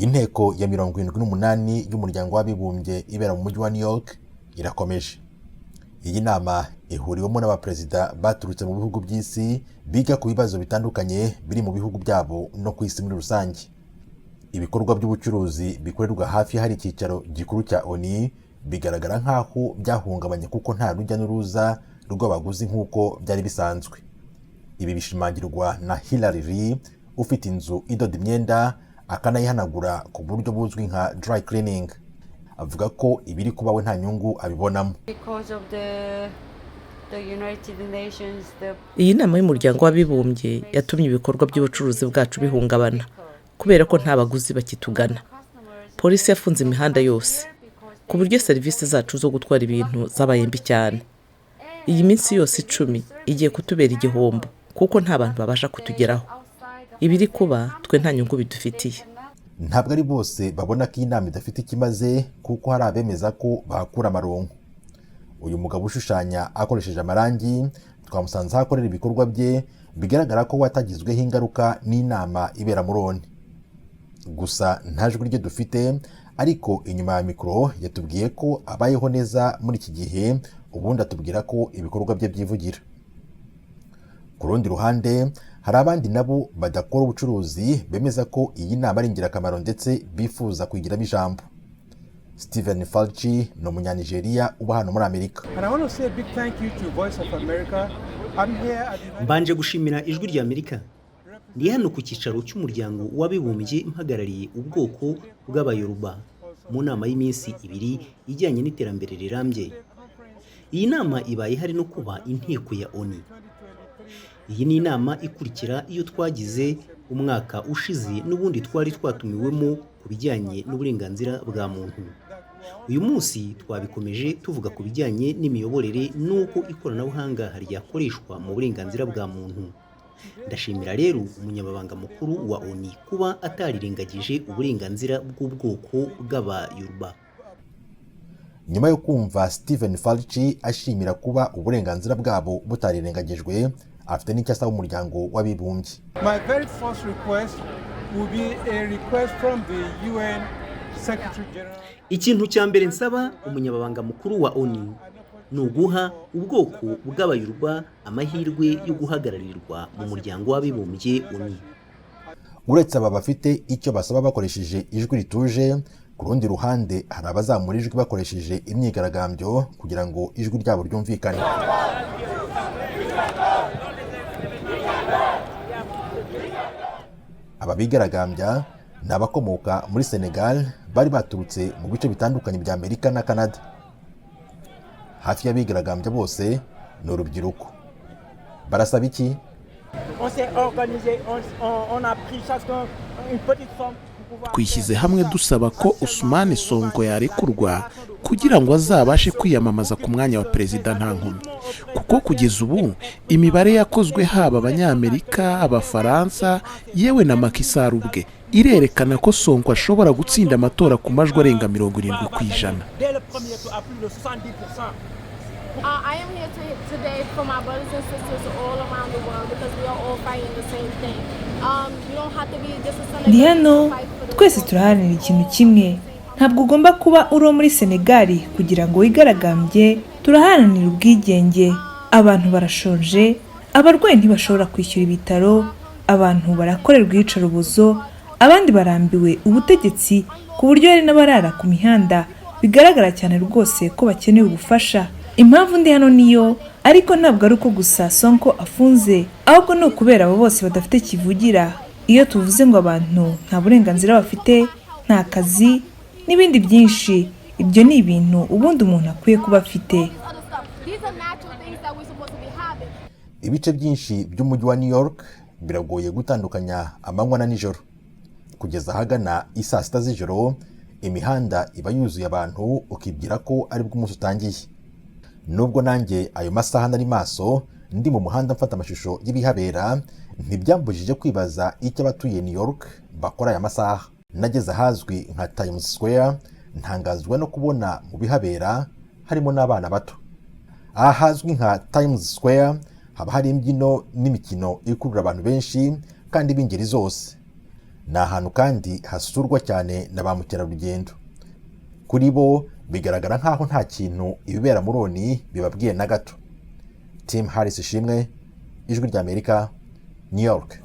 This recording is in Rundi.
Inteko ya 78 y'Umuryango w'Abibumbye ibera mu mujyi wa New York irakomeje. Iyi nama ihuriwemo n'abaperezida baturutse mu bihugu by'isi, biga ku bibazo bitandukanye biri mu bihugu byabo no ku isi muri rusange. Ibikorwa by'ubucuruzi bikorerwa hafi hari icyicaro gikuru cya ONU bigaragara nk'aho byahungabanye, kuko nta rujya n'uruza rw'abaguzi nk'uko byari bisanzwe. Ibi bishimangirwa na Hillary Lee, ufite inzu idoda imyenda akanayihanagura ku buryo buzwi nka dry cleaning. Avuga ko ibiri kuba we nta nyungu abibonamo. Because of the United Nations, the Iyi nama y'Umuryango w'Abibumbye yatumye ibikorwa by'ubucuruzi bwacu bihungabana, kubera ko nta baguzi bakitugana. Polisi yafunze imihanda yose, ku buryo serivisi zacu zo gutwara ibintu zabaye mbi cyane. Iyi minsi yose 10 igiye kutubera igihombo, kuko nta bantu babasha kutugeraho. Ibiri kuba twe nta nyungu bidufitiye. Ntabwo ari bose babona ko iyi nama idafite icyo imaze, kuko hari abemeza ko bahakura amaronko. Uyu mugabo ushushanya akoresheje amarangi twamusanze aho akorera ibikorwa bye, bigaragara ko watagizweho ingaruka n'inama ibera muri ONU. Gusa nta jwi rye dufite, ariko inyuma ya mikoro yatubwiye ko abayeho neza muri iki gihe, ubundi atubwira ko ibikorwa bye byivugira. Ku rundi ruhande, hari abandi nabo badakora ubucuruzi bemeza ko iyi nama ari ingirakamaro, ndetse bifuza kuyigiramo ijambo. Steven Falci ni Umunyanigeriya uba hano muri Amerika. And I want to say a big thank you to Voice of America. I'm here at the United Mbanje gushimira Ijwi rya Amerika. Ndi hano ku cyicaro cy'Umuryango w'Abibumbye, mpagarariye ubwoko bw'Abayoruba mu nama y'iminsi 2 ijyanye n'iterambere rirambye. Iyi nama ibaye hari no kuba inteko ya ONU. Iyi ni inama ikurikira iyo twagize umwaka ushize, n'ubundi twari twatumiwemo ku bijyanye n'uburenganzira bwa muntu. Uyu munsi twabikomeje, tuvuga ku bijyanye n'imiyoborere n'uko ikoranabuhanga ryakoreshwa mu burenganzira bwa muntu. Ndashimira rero umunyamabanga mukuru wa ONU kuba atarirengagije uburenganzira bw'ubwoko bw'Abayoruba. Nyuma yo kumva Steven Falci ashimira kuba uburenganzira bwabo butarirengagijwe, afite n'icyo asaba Umuryango w'Abibumbye. My very first request will be a request from the UN Secretary General. Ikintu cya mbere nsaba umunyamabanga mukuru wa ONU ni uguha ubwoko bw'Abayoruba amahirwe yo guhagararirwa mu Muryango w'Abibumbye, ONU. Uretse aba bafite icyo basaba bakoresheje ijwi rituje, ku rundi ruhande hari abazamura ijwi bakoresheje imyigaragambyo kugira ngo ijwi ryabo ryumvikane. Aba bigaragambya ni abakomoka muri Senegal, bari baturutse mu bice bitandukanye bya Amerika na Canada. Hafi y'abigaragambya bose ni urubyiruko. Barasaba iki? On s'est organisé, on a pris chacun une petite somme pour pouvoir Twishyize hamwe dusaba ko Ousmane Sonko yarekurwa kugira ngo azabashe kwiyamamaza ku mwanya wa perezida nta nkomyi, kuko kugeza ubu imibare yakozwe, haba Abanyamerika, Abafaransa, yewe na Macky Sall ubwe, irerekana ko Sonko ashobora gutsinda amatora ku majwi arenga 70%. Dès le premier tour à plus de 70%. I am here today for my brothers and sisters all around the world because we are all fighting the same thing. You don't have to be just a Ndi Senegalese hano to fight for the twese turaharanira ikintu kimwe. Ntabwo ugomba kuba uri uwo muri Senegali kugira ngo wigaragambye. Turaharanira ubwigenge. Abantu barashonje, abarwayi ntibashobora kwishyura ibitaro, abantu barakorerwa iyicarubozo, abandi barambiwe ubutegetsi ku buryo hari n'abarara ku mihanda. Bigaragara cyane rwose ko bakeneye ubufasha. Impamvu ndi hano niyo, ariko ntabwo ari uko gusa Sonko afunze, ahubwo ni ukubera abo bose badafite kivugira. Iyo tuvuze ngo abantu nta burenganzira bafite, nta kazi n'ibindi byinshi, ibyo ni ibintu ubundi umuntu akwiye kuba afite. Other stuff. These are natural things that we're supposed to be having. Ibice byinshi by'umujyi wa New York biragoye gutandukanya amanywa na nijoro. Kugeza ahagana i saa 6 z'ijoro, imihanda iba yuzuye abantu, ukibwira ko aribwo umunsi utangiye. Nubwo nanjye ayo masaha nari maso, ndi mu muhanda mfata amashusho y'ibihabera, ntibyambujije kwibaza icyo abatuye New York bakora aya masaha. Nageze ahazwi nka Times Square, ntangazwa no kubona mu bihabera harimo n'abana bato. Aha hazwi nka Times Square haba hari imbyino n'imikino ikurura abantu benshi kandi b'ingeri zose. Ni ahantu kandi hasurwa cyane na ba mukerarugendo. Kuri bo bigaragara nk'aho nta kintu ibibera muri ONU bibabwiye na gato. Tim Harris Ishimwe, Ijwi ry'Amerika, New York.